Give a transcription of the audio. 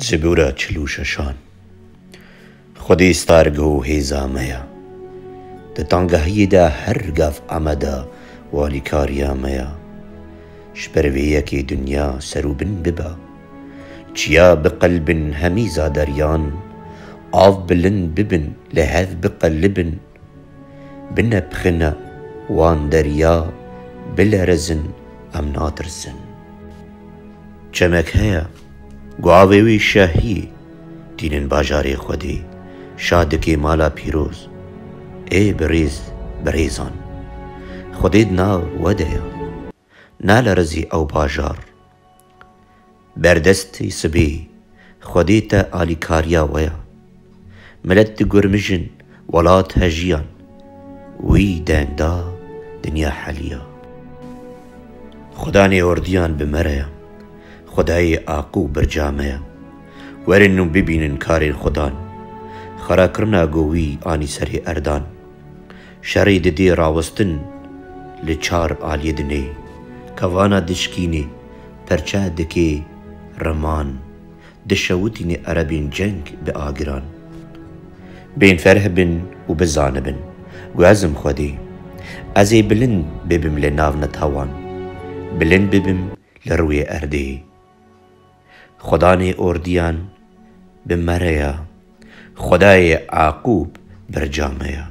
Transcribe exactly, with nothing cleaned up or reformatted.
Zebûra çil û şeşan. Xwedê stargo û hêza me ya. Di tangahiyê de her gav amada û alîkariya me ya. Ji ber vê yekê dinya ser û bin biba. Çiya biqelibin hemî zaderiyan, av bilind bibin, li hev biqelibin. Binepxine wan derya, bilerizin, em natirsin. Çemek heye, ku avê wî şahî tînin bajarê Xwedê, şa dikê mala pîroz. Ê birêz, birêzan, Xwedê di nav we de ye. Nalerizî ew bajar. Berdestî sibê, Xwedê te alîkariya we ya. Milet digurmijin, welat hejiyan. Wî deng da, dinya heliya. Xudanê ordiyan bi me re ya. Xwedayê Aqûb birca me ya. Werin û bibînin karên Xudan. Xerakirina ku wî anî serê erdan. Şerê didê rawestin li çar aliyê dinê. Kevana dişkînê, perçe dikê riman. Dişewitînê erebên ceng bi agiran. Bên ferh bin û bizanibin, ku ez im Xwedê. Ez ê bilind bibim li nav netawan. Bilind bibim li rûyê erdê. Xudanê ordiyan bi me re ya. Xwedayê Aqûb birca me ya.